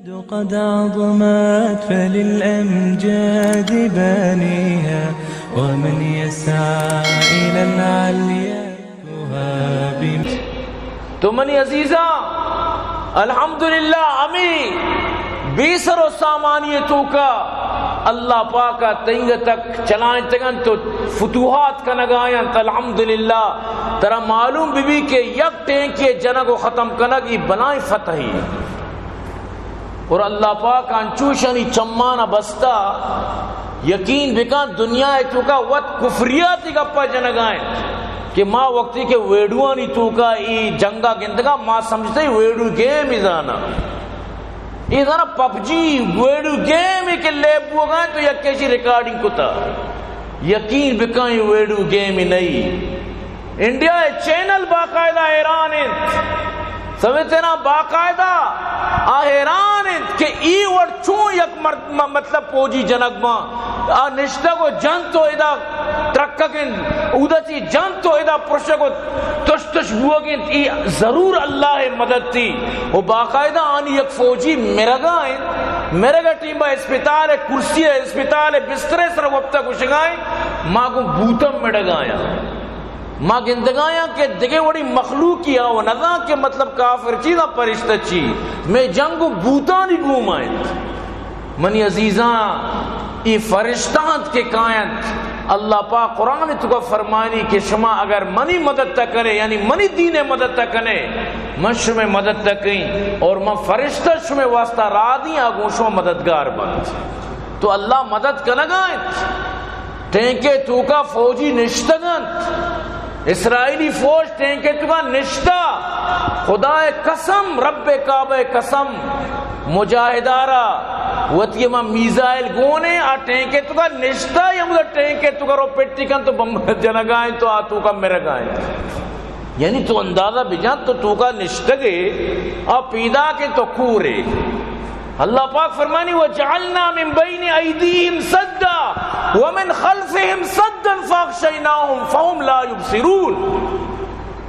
قد عظمت فللأمجاد بانيها، ومن يسعى إلى العليا يهاب. تو منی عزیزاں، الحمدللہ ہمے بے سر و سامانی توکا اللہ پاکا تنگ تک چلائیں تگن تو فتوحات کنگایاں. الحمدللہ ترا معلوم بی بی کہ یک ٹینکی جنگ و ختم کنگ ای بلائیں فتحی. اور اللہ پاک انچوشانی چمانا بستا، یقین بکن دنیا توکا وت کفریاتی گپا جنگائیں کہ ما وقتی کہ ویڈیوانی توکا ای جنگا گندگا ما سمجھتے ویڈیو گیم ہی زانا، ای زانا پب جی ویڈیو گیم ہی کہ لیب بوگائیں تو یک کسی ریکارڈنگ کتا، یقین بکن ای ویڈیو گیم ہی نہیں. انڈیا ء چینل باقاعدہ حیران انت، سمجھتے نا، باقاعدہ آ حیران انت کہ ای وڑ چون یک مرد، م-، مطلب فوجی جنگ ما آ نشتگ و جنت و ادا ترکگ انت، اودا چی جنت و ادا پرشگ و تش تش بوگ انت، ای ضرور اللہ ء مدد تی. و باقاعدہ آنی یک فوجی مرگا انت، مرگ ٹیم با اسپتال ء کرسی ء اسپتال ء بستر ء سر وپتا گوشگائیں ما گوں بوتم مڑگایاں. ما گندگایاں کہ دگہ وڑی مخلوقی آ و نزاں کہ مطلب کافر چی نہ پرشتہ چی، مئے جنگ و بوتانی گوما انت. منی عزیزاں، ای فرشتہ انت کہ کاینت. اللہ پاک قرآن توکا فرمانی کہ شما اگر منی مدد تکنے، یعنی منی دین مدد تکنے، من شمئے مدد تکیں اور من فرشتہ شمئے واسطہ راہ دیں، آ گوں شما مددگار بنت. تو اللہ مدد کنگا انت. ٹینکے توکا فوجی نشتگ انت، اسرائیلی فوج ٹینکے توکا نشتہ. خدائے قسم، رب کعبہ قسم، مجاہدارا وتی ہما میزائل گونے آ ٹینکے توکا نشتہ، یا مطلب ٹینکے توکا رو پٹی کن تو بم جنگائیں تو آ توکا مرگائیں. یعنی تو اندازہ بجان تو توکا نشتگے آ پیدا کے تو کورے. اللہ پاک فرمانی، وجعلنا من بین ایدیہم سدا ومن خلفہم سدا فاغشیناہم فہم لا یبصرون.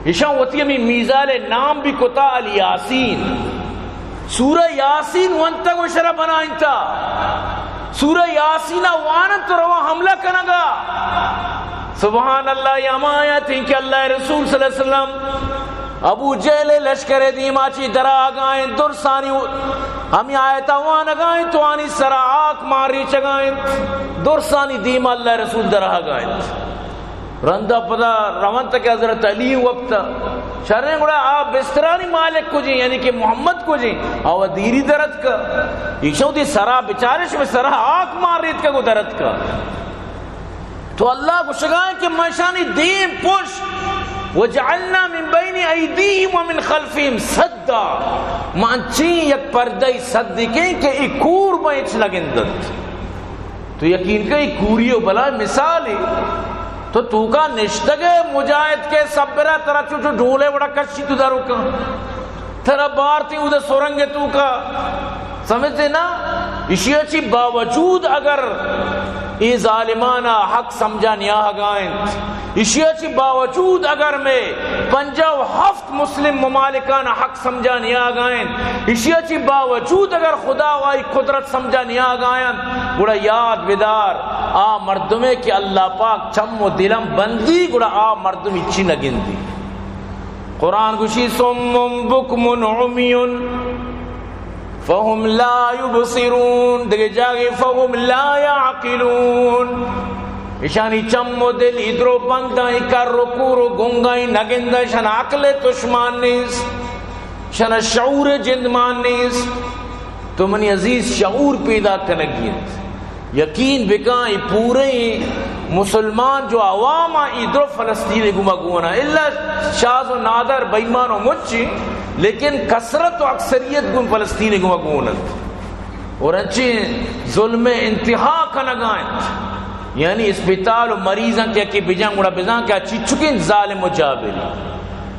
ایشاں وتی ہمیں میزال نام بھی کتا الیاسین. سورہ یاسین وانتگ و شرا بنائنتا. سورہ یاسین وانت تو روا حملہ کنگا. سبحان اللہ، یہ ہما آیت ہیں کہ اللہ رسول صلی اللہ علیہ وسلم ابو جہل لشکر دیما چی درا آگائیں، درسانی ہمیں آیت وانگائیں تو آنی سرا آک ماری چگائیں، درسانی دیما اللہ رسول درا آگائیں. رندا پدا رونت کہ حضرت علی وپتا. شریں گڑا آ بسترانی مالک کجیں، یعنی کہ محمد کجیں، آ و دیری درت کا. ایشو دی سرا بچارش میں سرا آک مار ریت کا گو درت کا. تو اللہ گشگائیں کہ مشانی دیم پوش، وجعلنا من بین ایدیہم ومن خلفہم سدا. ما انچیں یک پردہ صدقیں کہ ای کور بہچ نگندت. تو یقین کن، کوری و بلا مثال ہے. تو توکا نشتگ مجاہد کے صبرا ترا چو، چو ڈولے وڑا کشی تو دروکا. ترا بارتی اود سرنگ توکا. سمجھتے نا؟ اشیا چی باوجود اگر ای ظالمانا حق سمجھا نیاہگائیں، اشیا چی باوجود اگر میں پنجاہ و ہفت مسلم ممالکان حق سمجھا نیاگائیں، اشیا چی باوجود اگر خدا و آئی قدرت سمجھا نیاگائیں، گڑا یاد بدار، آ مردمے کہ اللہ پاک چم و دلم بندی، گڑا آ مردم ہچی نگندی. قرآن گوشی، صم بکم عمی فهم لا يبصرون، دگہ جاگے فهم لا يعقلون. اشانی چم و دل ادرو بنداں، کر و کور و گنگاں، نگندہ، اشان عقل تشمان نیست، اشان شعور جندمان نیست. تو منی عزیز، شعور پیدا کنگی انت. یقین بکن، ای پورے مسلمان جو عوام ای درو فلسطین گما گونا، الا شاز و نادر بےمان و مچی، لیکن کثرت و اکثریت گون فلسطین گما گون انت. اور انچیں ظلم انتہا کنگا انت. یعنی اسپتال و مریضاں کہ، کہ بجان گڑا بزان کہ چی چکیں ظالم و جابری.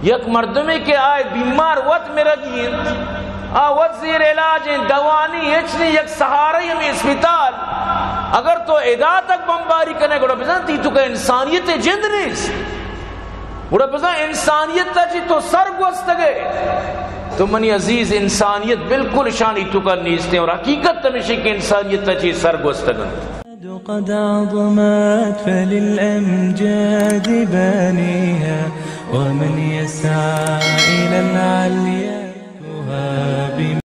یک مردمے کہ آئے بیمار وت مرگی انت، آ وت زیر علاج انت، دوانی ہچ نہیں، یک سہارے ہمیں اسپتال. اگر تو ادا تک بمباری کنے گڑا بزان تی تو کہ انسانیت جند نیست. گڑا بزان انسانیت تا چی تو سر گوستگے. تو منی عزیز، انسانیت بالکل اشانی توکا نیستیں اور حقیقت ہمیشی کہ انسانیت چی سر گوستگ انت۔ قد عظمت فللأمجاد بانيها، ومن يسعى إلى العليا يدركها بما